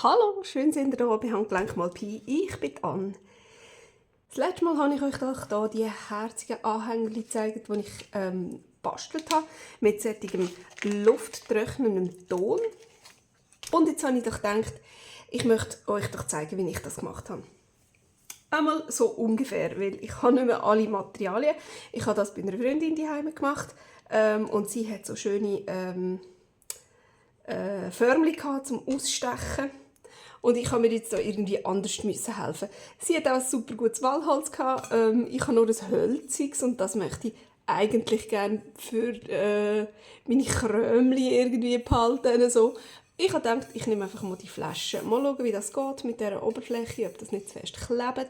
Hallo, schön sind ihr da bei Handgelenk mal Pi. Ich bin Anne. Das letzte Mal habe ich euch hier die herzigen Anhänger gezeigt, die ich gebastelt habe, mit solchem lufttrocknendem Ton. Und jetzt habe ich doch gedacht, ich möchte euch doch zeigen, wie ich das gemacht habe. Einmal so ungefähr, weil ich habe nicht mehr alle Materialien. Ich habe das bei einer Freundin daheim gemacht und sie hat so schöne Förmchen zum Ausstechen. Und ich habe mir jetzt da irgendwie anders helfen. Sie hat auch ein super gutes Wallholz gehabt. Ich habe nur ein hölziges und das möchte ich eigentlich gerne für meine Krömli irgendwie behalten. So. Ich habe gedacht, ich nehme einfach mal die Flasche. Mal schauen, wie das geht mit dieser Oberfläche, ob das nicht zu fest klebt.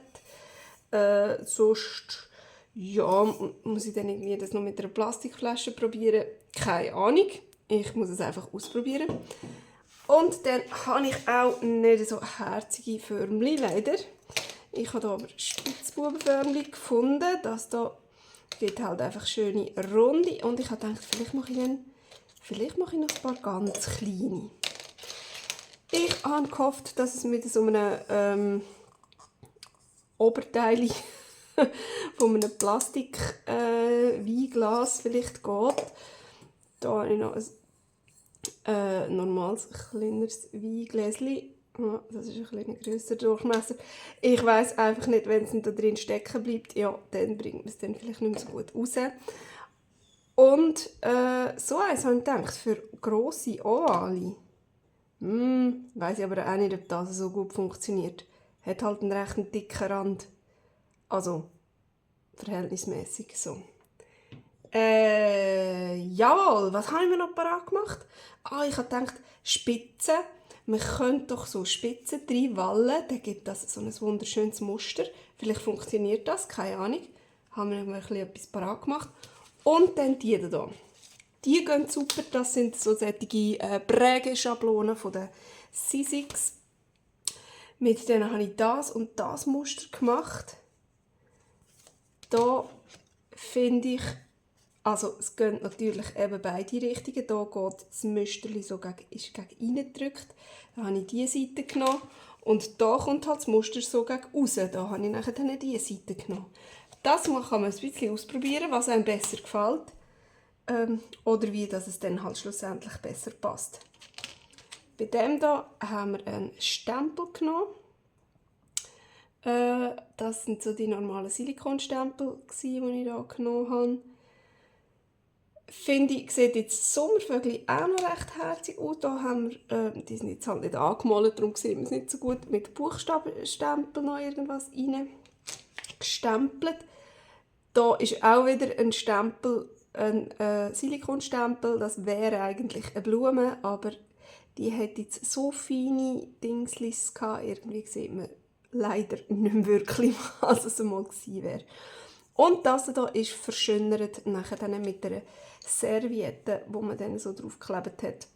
Sonst ja, muss ich dann irgendwie das noch mit einer Plastikflasche probieren. Keine Ahnung. Ich muss es einfach ausprobieren. Und dann habe ich auch nicht so herzige Förmchen, leider. Ich habe hier aber Spitzbubenförmchen gefunden. Das hier gibt halt einfach schöne Runde. Und ich habe gedacht, vielleicht mache ich noch ein paar ganz kleine. Ich habe gehofft, dass es mit so einem Oberteil von einem Plastik-Weinglas vielleicht geht. Da habe ich noch ein normales, kleineres Weingläschen. Ja, das ist ein bisschen grösser Durchmesser. Ich weiss einfach nicht, wenn es da drin stecken bleibt, ja, dann bringt man es dann vielleicht nicht mehr so gut raus. Und so eins habe ich gedacht, für grosse Ovale. Weiss ich aber auch nicht, ob das so gut funktioniert. Hat halt einen recht dicken Rand. Also, verhältnismäßig so. Jawohl, was habe ich mir noch parat gemacht? Ich habe gedacht, Spitzen. Man könnte doch so Spitzen reinwallen, dann gibt das so ein wunderschönes Muster. Vielleicht funktioniert das, keine Ahnung. Haben wir noch etwas parat gemacht. Und dann die hier. Die gehen super, das sind so solche Prägeschablonen von der Sizzix. Mit denen habe ich das und das Muster gemacht. Da finde ich, also es gehen natürlich eben beide Richtungen. Hier geht das Müsterchen so gegen reingedrückt. Da habe ich diese Seite genommen. Und da kommt halt das Muster so gegen raus. Da habe ich nachher dann diese Seite genommen. Das kann man ein bisschen ausprobieren, was einem besser gefällt. Oder wie dass es dann halt schlussendlich besser passt. Bei dem hier haben wir einen Stempel genommen. Das sind so die normalen Silikonstempel, die ich hier genommen habe. Finde ich, sieht jetzt Sommervögel auch noch recht herzig aus. Da haben wir, die sind jetzt halt nicht angemalt, darum sieht man es nicht so gut, mit Buchstabenstempel noch irgendwas reingestempelt. Da ist auch wieder ein Stempel, ein Silikonstempel, das wäre eigentlich eine Blume, aber die hat jetzt so feine Dingslis gehabt, irgendwie sieht man leider nicht mehr wirklich, was es einmal gewesen wäre. Und das hier ist verschönert nachher dann mit einer Serviette, die man dann so draufgeklebt hat.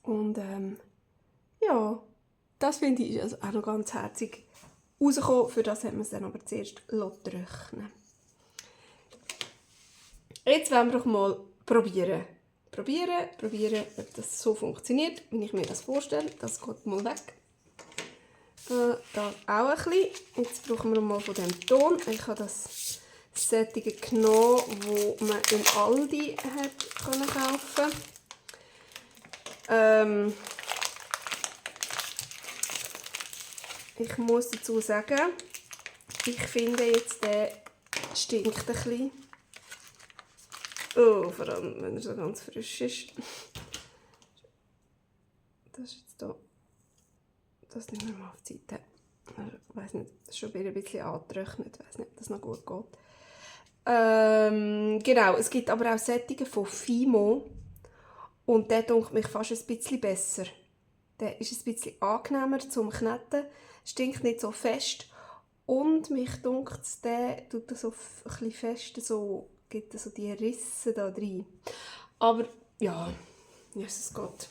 Und ja, das finde ich also auch noch ganz herzig rausgekommen. Für das hat man es dann aber zuerst trocknen. Jetzt wollen wir doch mal probieren, ob das so funktioniert, wie ich mir das vorstelle. Das geht mal weg. Da auch ein bisschen. Jetzt brauchen wir mal von dem Ton. Ich habe das Sättige genommen, das man im Aldi kaufen konnte. Ich muss dazu sagen, ich finde jetzt, der stinkt ein bisschen. Oh, vor allem, wenn er so ganz frisch ist. Das ist jetzt hier. Das nehmen wir mal auf die Seite. Ich weiss nicht, das ist schon wieder ein bisschen angetrocknet. Ich weiss nicht, ob das noch gut geht. Genau, es gibt aber auch Sättige von Fimo. Und der dunkelt mich fast ein bisschen besser. Der ist ein bisschen angenehmer zum Kneten. Stinkt nicht so fest. Und mich dunkt der tut so ein bisschen fest, so, gibt so die Risse da drin. Aber ja, es geht.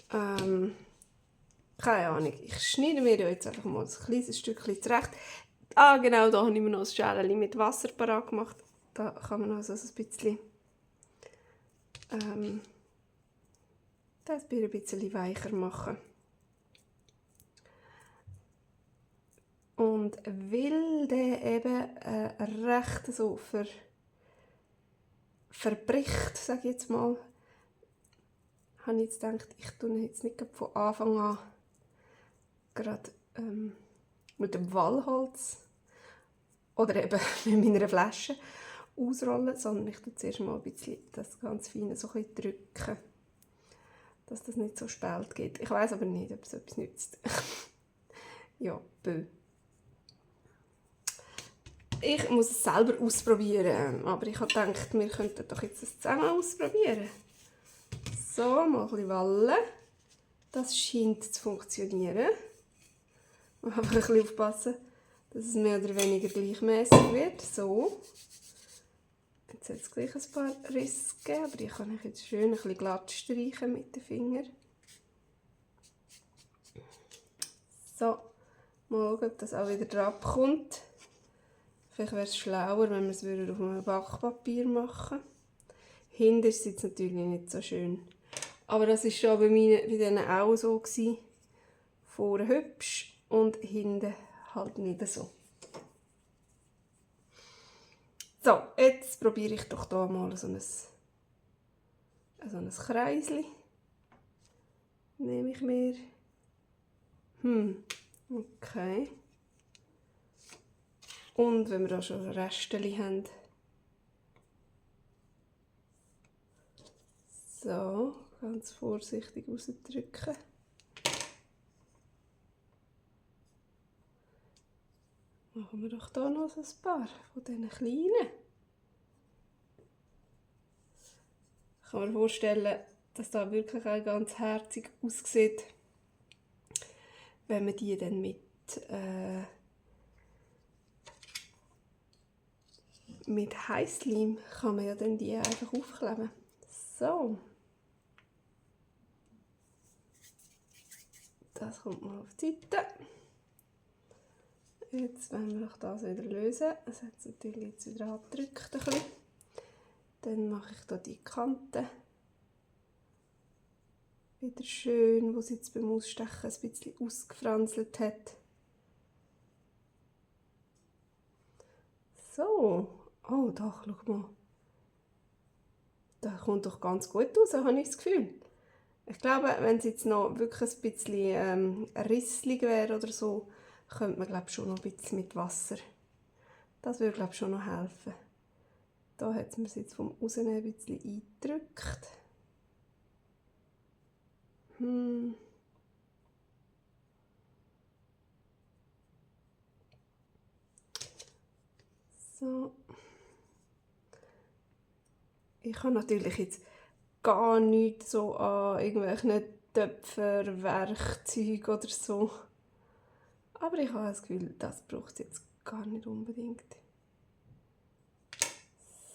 Keine Ahnung. Ich schneide mir jetzt einfach mal ein kleines Stückchen zurecht. Genau, da habe ich mir noch ein Schälchen mit Wasser parat gemacht. Da kann man also ein bisschen das ein bisschen weicher machen. Und weil der eben recht so verbricht, sage ich jetzt mal, habe ich jetzt gedacht, ich tue ihn jetzt nicht von Anfang an gerade mit dem Walholz oder eben mit meiner Flasche ausrollen, sondern ich tue zuerst mal ein bisschen das ganz feine so ein bisschen drücken, dass das nicht so Spalt geht. Ich weiß aber nicht, ob es etwas nützt. Ja, bö. Ich muss es selber ausprobieren, aber ich habe gedacht, wir könnten doch jetzt das zusammen ausprobieren. So, mal ein bisschen wallen. Das scheint zu funktionieren. Man muss einfach ein bisschen aufpassen, dass es mehr oder weniger gleichmäßig wird. So. Jetzt hat es gleich ein paar Risse gegeben, aber die kann ich jetzt schön ein bisschen glatt streichen mit den Fingern. So, mal schauen, ob das auch wieder drauf kommt. Vielleicht wäre es schlauer, wenn wir es auf einem Backpapier machen würden. Hinten ist es jetzt natürlich nicht so schön. Aber das war schon bei denen auch so gewesen. Vorne hübsch und hinten halt nicht so. So, jetzt probiere ich doch hier mal so ein Kreisli. Nehme ich mir. Okay. Und wenn wir da schon Restchen haben. So, ganz vorsichtig rausdrücken. Machen wir doch hier noch so ein paar von diesen kleinen. Ich kann mir vorstellen, dass das wirklich auch ganz herzig aussieht, wenn man die dann mit Heißleim kann man ja dann die einfach aufkleben. So. Das kommt mal auf die Seite. Jetzt wollen wir das wieder lösen. Es hat es natürlich jetzt wieder angedrückt. Dann mache ich hier die Kante wieder schön, wo sie jetzt beim Ausstechen ein bisschen ausgefranselt hat. So. Oh, doch, schau mal. Das kommt doch ganz gut raus, habe ich das Gefühl. Ich glaube, wenn es jetzt noch wirklich ein bisschen risslig wäre oder so, könnte man glaube schon noch ein bisschen mit Wasser. Das würde glaube schon noch helfen. Da hat es mir jetzt vom Rausnehmen ein bisschen eingedrückt. So. Ich habe natürlich jetzt gar nichts so an irgendwelchen Töpfen, Werkzeugen oder so. Aber ich habe das Gefühl, das braucht es jetzt gar nicht unbedingt.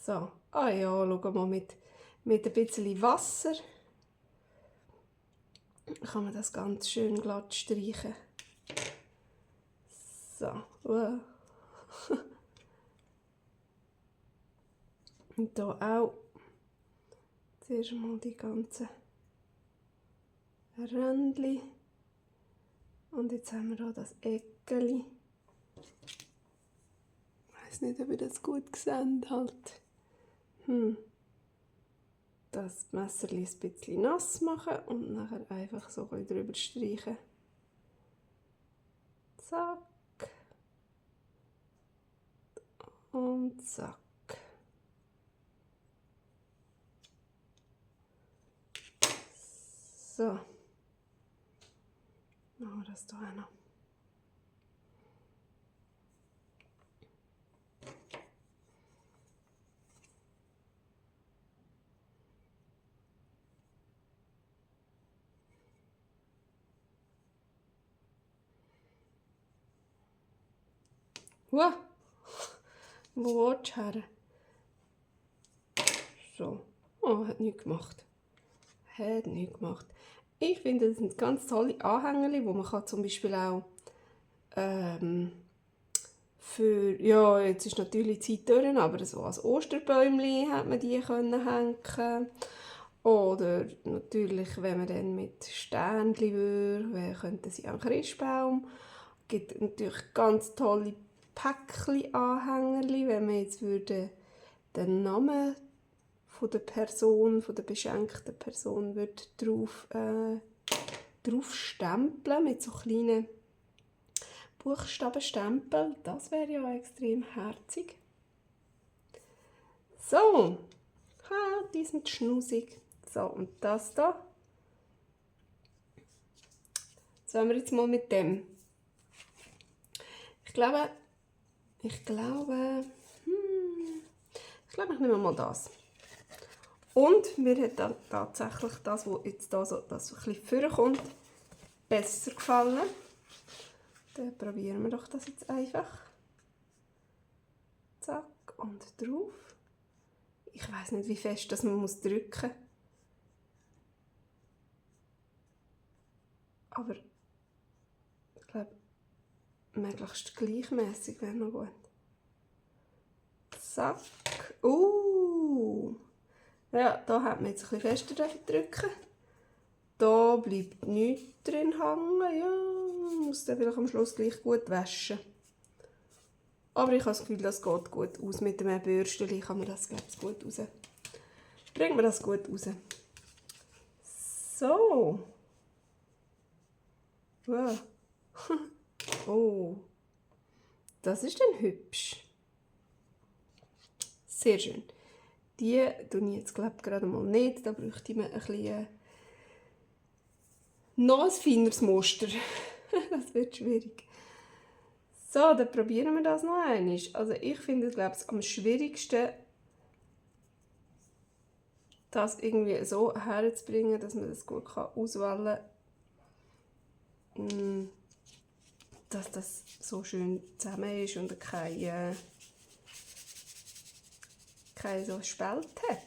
So, ah ja, schau mal, mit ein bisschen Wasser kann man das ganz schön glatt streichen. So, und hier auch zuerst mal die ganzen Rändchen. Und jetzt haben wir hier das Eckeli. Ich weiß nicht, ob ihr das gut seht. Halt. Das Messer ein bisschen nass machen und nachher einfach so drüber streichen. Zack. Und zack. So. Machen wir das hier auch noch. Wo willst du her? So. Oh, hat nichts gemacht. Hat nichts gemacht. Ich finde, das sind ganz tolle Anhänger, wo man kann zum Beispiel auch für, ja, jetzt ist natürlich die Zeit durch, aber so als Osterbäumchen hat man die können hängen. Oder natürlich, wenn man dann mit Sternchen würde, könnten sie einen Christbaum gibt natürlich ganz tolle Päckchen-Anhängerli, wenn man jetzt den Namen von der Person, von der beschenkten Person, drauf stempeln mit so kleinen Buchstabenstempel. Das wäre ja extrem herzig. So, die sind schnusig. So, und das da. Sollen wir jetzt mal mit dem? Ich glaube, ich nehme mal das. Und mir hat dann tatsächlich das, was jetzt da so das ein bisschen vorkommt, besser gefallen. Dann probieren wir doch das jetzt einfach. Zack, und drauf. Ich weiß nicht, wie fest das man drücken muss. Aber ich glaube, möglichst gleichmäßig wäre noch gut. Zack. Ja, da hat man jetzt ein bisschen fester drücken. Da bleibt nichts drin hängen. Ja, muss dann vielleicht am Schluss gleich gut waschen. Aber ich habe das Gefühl, das geht gut aus. Mit einem Bürstchen kann man das, glaube ich, gut raus. Bringen wir das gut raus. So. Wow. Oh. Das ist dann hübsch. Sehr schön. Die tue ich jetzt, glaube ich, gerade mal nicht. Da bräuchte ich ein bisschen noch ein feineres Muster. Das wird schwierig. So, dann probieren wir das noch einmal. Also ich finde, glaube ich, am schwierigsten, das irgendwie so herzubringen, dass man das gut auswählen kann, dass das so schön zusammen ist und keine so Spalt hat.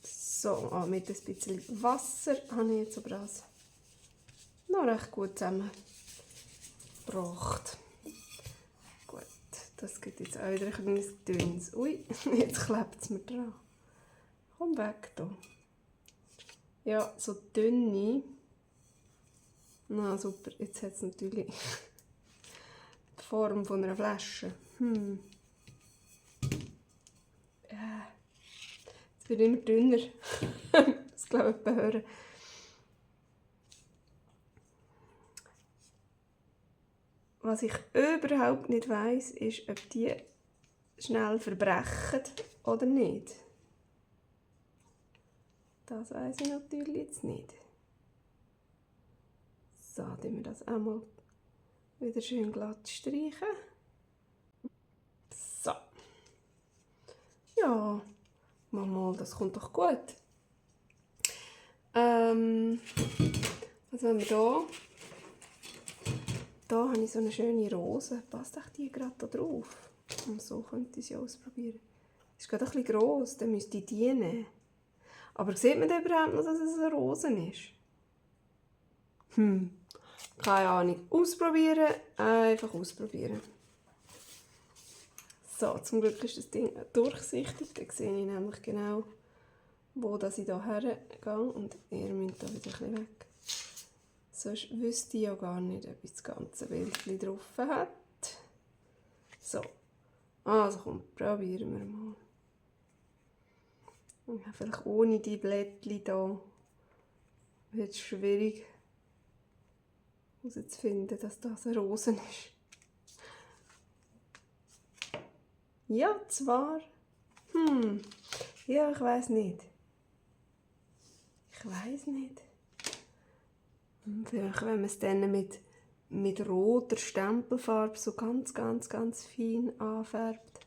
So, mit ein bisschen Wasser habe ich jetzt aber das noch recht gut zusammengebracht. Gut, das gibt jetzt auch wieder ein kleines dünnes. Ui, jetzt klebt es mir dran. Komm weg da. Ja, so dünne. Na super, jetzt hat es natürlich die Form von einer Flasche. Es wird immer dünner. Das glaube ich hören. Was ich überhaupt nicht weiss, ist, ob die schnell verbrechen oder nicht. Das weiss ich natürlich jetzt nicht. So, dann wir das einmal wieder schön glatt streichen. So. Ja, mal, das kommt doch gut. Was haben wir da? Da habe ich so eine schöne Rose. Passt auch die gerade da drauf? Und so könnte ich sie ausprobieren. Ist gerade ein bisschen gross, dann müsste ich die nehmen. Aber sieht man denn überhaupt noch, dass es eine Rose ist? Keine Ahnung. Ausprobieren, einfach ausprobieren. So, zum Glück ist das Ding durchsichtig. Da sehe ich nämlich genau, wo ich hier hergehe. Und ihr müsst da wieder ein bisschen weg. Sonst wüsste ich ja gar nicht, ob ich das ganze Bild drauf hat. So, also komm, probieren wir mal. Ja, vielleicht ohne die Blättchen hier wird es schwierig herauszufinden, dass das eine Rose ist. Ja, zwar. Ja, ich weiß nicht. Vielleicht, wenn man es dann mit roter Stempelfarbe so ganz fein anfärbt.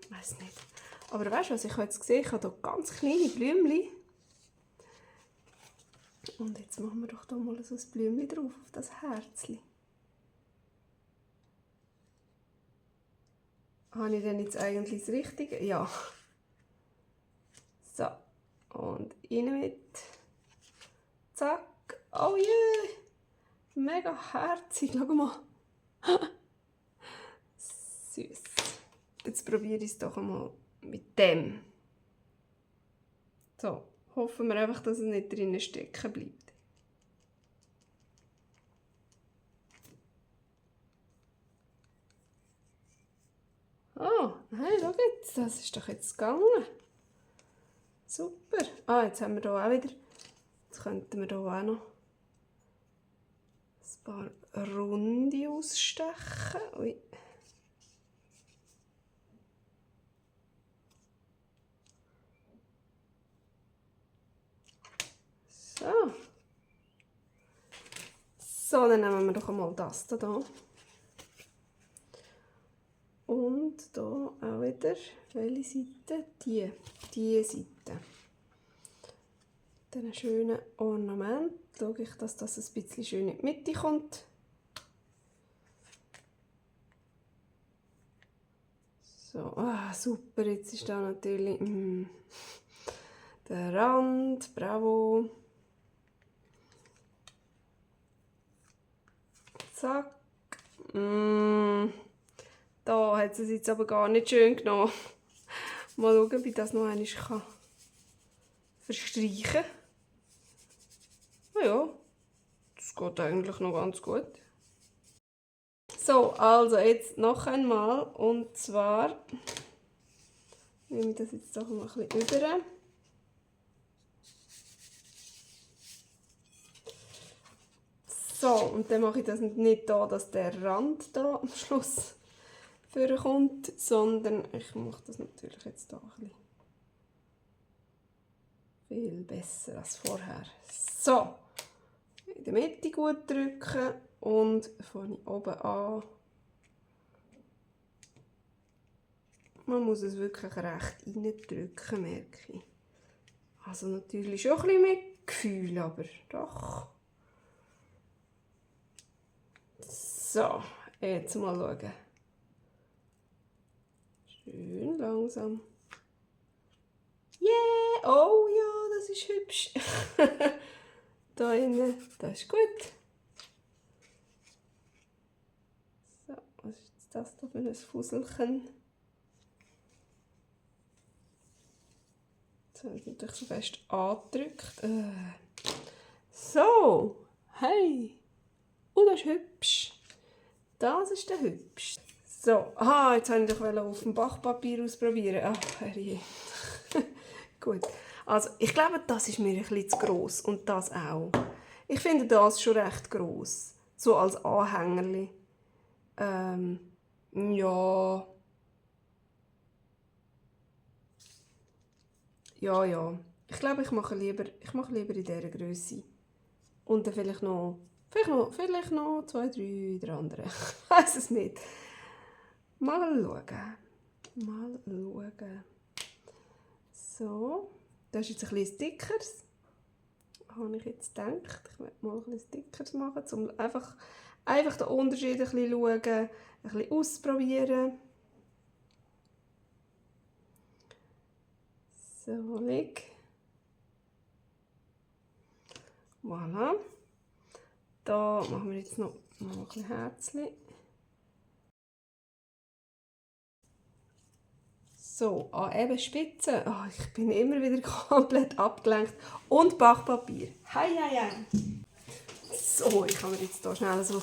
Weiß nicht. Aber weißt du, was ich jetzt gesehen habe? Ich habe hier ganz kleine Blümchen. Und jetzt machen wir doch hier mal so ein Blümchen drauf, auf das Herzchen. Habe ich denn jetzt eigentlich das Richtige? Ja. So. Und rein mit. Zack. Oh je. Yeah. Mega herzig. Schau mal. Süß. Jetzt probiere ich es doch einmal mit dem. So, hoffen wir einfach, dass es nicht drinnen stecken bleibt. Ah, nein, schau jetzt, das ist doch jetzt gegangen. Super. Ah, jetzt haben wir hier auch wieder, jetzt könnten wir hier auch noch ein paar Runde ausstechen. Ui. So. So, dann nehmen wir doch einmal das hier. Und hier auch wieder, welche Seite? Die Seite. Diesen schönen Ornament. Schaue ich, dass das ein bisschen schön in die Mitte kommt. So, super, jetzt ist da natürlich der Rand, bravo. Zack. Da hat es jetzt aber gar nicht schön genommen. Mal schauen, ob ich das noch einmal verstreichen kann. Ja, das geht eigentlich noch ganz gut. So, also jetzt noch einmal. Und zwar nehme ich das jetzt doch mal ein bisschen über. So, und dann mache ich das nicht da, dass der Rand da am Schluss vorkommt, sondern ich mache das natürlich jetzt hier ein bisschen viel besser als vorher. So, in der Mitte gut drücken und von oben an. Man muss es wirklich recht reindrücken, merke ich. Also natürlich schon ein bisschen mit Gefühl, aber doch. So, jetzt mal schauen. Schön langsam. Yeah! Oh ja, das ist hübsch. Da innen, das ist gut. So, was ist jetzt das da für ein Fusselchen? So, jetzt natürlich so fest angedrückt. So, hey! Oh, das ist hübsch. Das ist der hübsch. So, jetzt wollte ich doch auf dem Backpapier ausprobieren. Ach, herrje. Gut. Also, ich glaube, das ist mir ein bisschen zu gross. Und das auch. Ich finde das schon recht gross. So als Anhängerli. Ja. Ja. Ich glaube, ich mache lieber in dieser Größe. Und dann vielleicht noch 2, 3 in der anderen. Ich weiss es nicht. Mal schauen. So, das ist jetzt ein bisschen Stickers. Habe ich jetzt gedacht, ich werde mal ein bisschen Stickers machen, um einfach den Unterschied ein bisschen schauen, ein bisschen ausprobieren. So, leg. Voilà. Da machen wir jetzt noch ein bisschen Herzchen. So, eben Spitzen. Ich bin immer wieder komplett abgelenkt. Und Backpapier. Hei. So, ich habe mir jetzt hier schnell so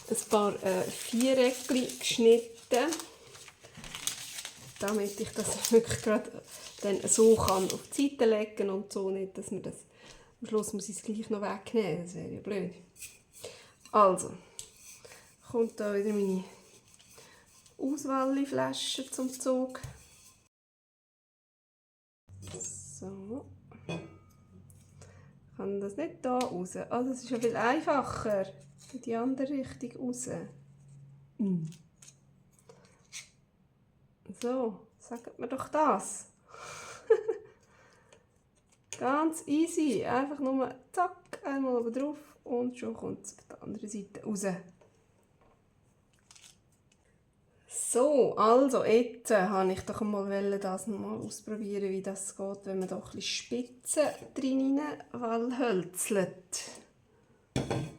ein paar Viereckchen geschnitten, damit ich das wirklich gerade dann so kann auf die Seite legen und so nicht, dass man das am Schluss muss ich es gleich noch wegnehmen. Das wäre ja blöd. Also, kommt da wieder meine Auswahlflasche zum Zug. So. Ich kann das nicht hier raus. Das ist ja viel einfacher. In die andere Richtung raus. So, sagt mir doch das. Ganz easy. Einfach nur zack, einmal oben drauf und schon kommt es auf der anderen Seite raus. So, also jetzt wollte ich doch mal das mal ausprobieren, wie das geht, wenn man da ein bisschen Spitzen drin hölzelt.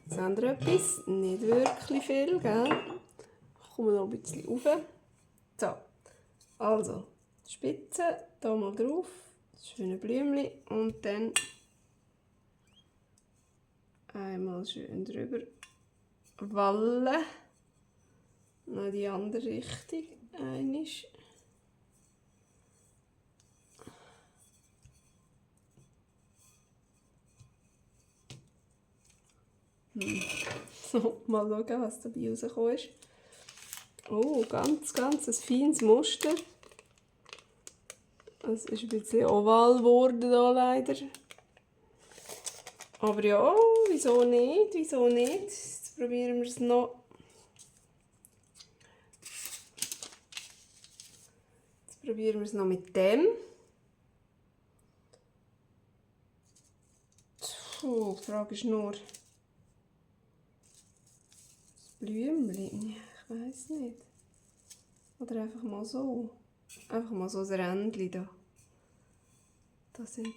Seht ihr etwas? Nicht wirklich viel, gell? Ich komme noch ein bisschen rauf. So, also, die Spitze hier mal drauf, das schöne Blümchen und dann einmal schön drüber wallen. Noch in die andere Richtung. Einisch. So, mal schauen, was dabei rausgekommen ist. Oh, ganz ein feines Muster. Es ist ein bisschen oval geworden hier leider. Aber ja, wieso nicht? Wieso nicht? Jetzt probieren wir es noch. Jetzt probieren wir es noch mit dem. Puh, die Frage ist nur, das Blümchen, ich weiß nicht. Oder einfach mal so. Einfach mal so ein Rändchen da. Da sind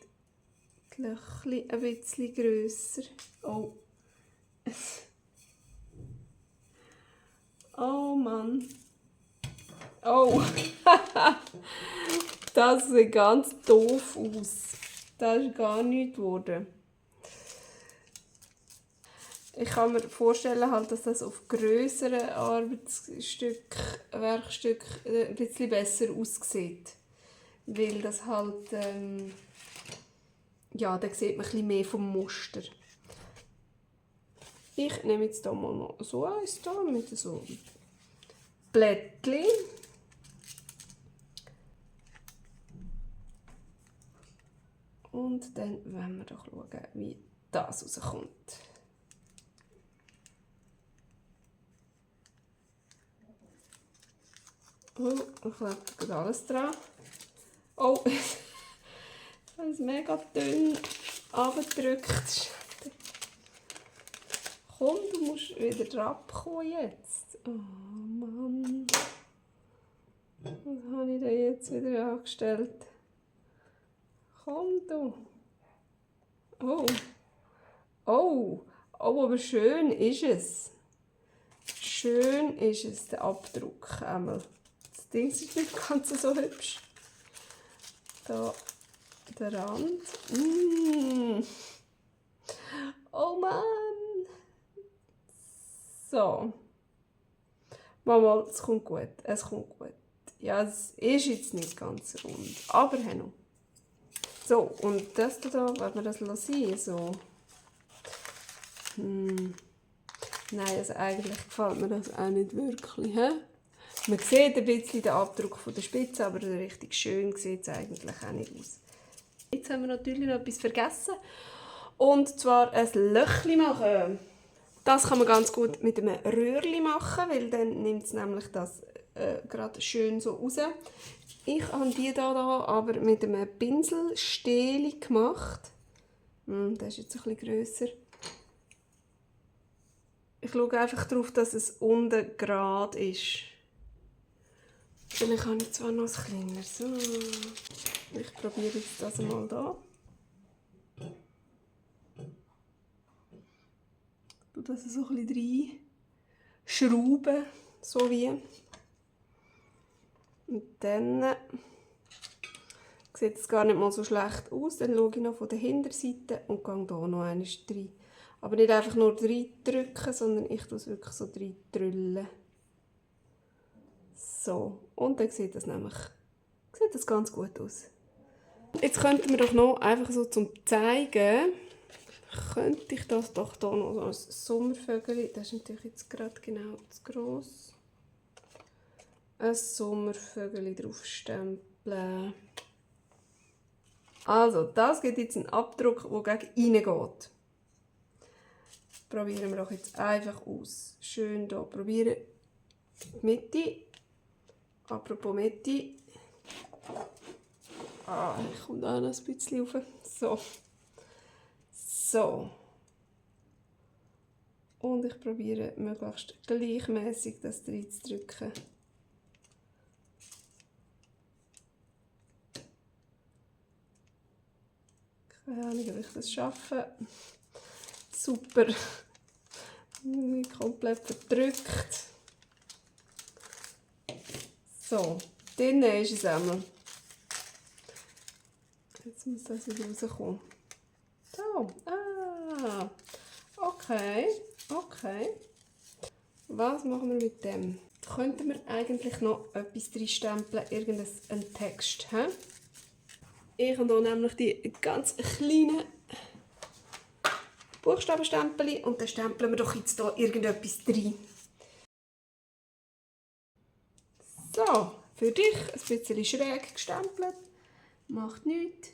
die Löchchen ein bisschen grösser. Oh. Oh Mann. Oh. Das sieht ganz doof aus. Das ist gar nichts geworden. Ich kann mir vorstellen, halt, dass das auf grösseren Werkstücken ein bisschen besser aussieht. Weil das halt, ja, da sieht man ein bisschen mehr vom Muster. Ich nehme jetzt hier mal noch so eins da, mit so Blättchen. Und dann wollen wir doch schauen, wie das rauskommt. Oh, ich klebe alles dran. Oh, das ist mega dünn abgedrückt. Komm, du musst wieder dran kommen jetzt. Oh Mann. Was habe ich denn jetzt wieder angestellt? Komm du. Oh. Oh. Oh, aber schön ist es. Schön ist es, der Abdruck einmal. Das Ding ist nicht ganz so hübsch. Da der Rand. Oh Mann. So. Mal, es kommt gut. Es kommt gut. Ja, es ist jetzt nicht ganz rund. Aber noch. So, und das da, wenn wir das lassen, so. Nein, also eigentlich gefällt mir das auch nicht wirklich. He? Man sieht ein bisschen den Abdruck von der Spitze, aber richtig schön sieht es eigentlich auch nicht aus. Jetzt haben wir natürlich noch etwas vergessen. Und zwar ein Löchli machen. Das kann man ganz gut mit einem Röhrli machen, weil dann nimmt es nämlich das gerade schön so raus. Ich habe die hier aber mit einem Pinselstähli gemacht. Das ist jetzt ein bisschen grösser. Ich schaue einfach darauf, dass es unten gerade ist. Vielleicht habe ich zwar noch ein kleineres. So. Ich probiere jetzt das mal hier. Ich tue das so ein bisschen reinschrauben, so wie. Und dann sieht es gar nicht mal so schlecht aus. Dann schaue ich noch von der Hinterseite und gehe hier noch einmal rein. Aber nicht einfach nur reindrücken, sondern ich tue es wirklich so reindrüllen. So, und dann sieht das ganz gut aus. Jetzt könnten wir doch noch, einfach so zum Zeigen, könnte ich das doch hier noch so als Sommervögel, das ist natürlich jetzt gerade genau zu gross, ein Sommervögel draufstempeln. Also, das gibt jetzt einen Abdruck, der gegen innen geht. Probieren wir doch jetzt einfach aus. Schön hier probieren. Mitte. Apropos Mitte. Ich komme da noch ein bisschen rauf. So. So. Und ich probiere möglichst gleichmäßig das reinzudrücken. Keine Ahnung, ob ich das schaffe. Super. Komplett verdrückt. So, dann ist es einmal. Jetzt muss das wieder rauskommen. So, okay. Was machen wir mit dem? Könnten wir eigentlich noch etwas reinstempeln, irgendeinen Text. He? Ich habe hier nämlich die ganz kleinen Buchstabenstempel und dann stempeln wir doch jetzt hier irgendetwas rein. So, für dich ein bisschen schräg gestempelt. Macht nichts.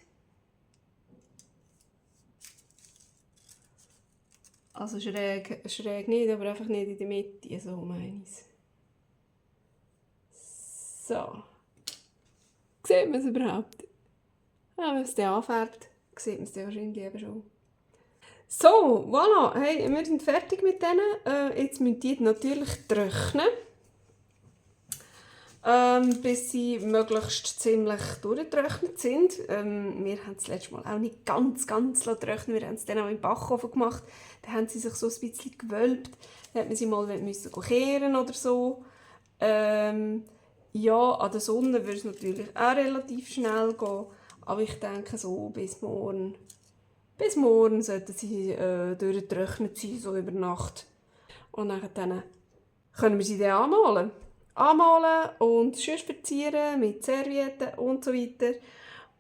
Also schräg nicht, aber einfach nicht in der Mitte, so meine ich es. So. Sieht man es überhaupt? Ja, wenn es dann anfährt, sieht man es dann wahrscheinlich eben schon. So, voilà. Hey, wir sind fertig mit denen. Jetzt müssen die natürlich trocknen. Bis sie möglichst ziemlich durchgetrocknet sind. Wir haben es letztes Mal auch nicht ganz trocknen. Wir haben es dann auch im Backofen gemacht. Da haben sie sich so ein bisschen gewölbt. Dann hat man sie mal müssen kehren oder so. Ja, an der Sonne würde es natürlich auch relativ schnell gehen. Aber ich denke so, bis morgen sollten sie durchgetrocknet sein, so über Nacht. Und dann können wir sie dann anmalen und schön verzieren mit Servietten und so weiter.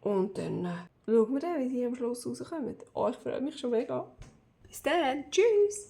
Und dann schauen wir dann, wie sie am Schluss rauskommen. Oh, ich freue mich schon mega. Bis dann, tschüss!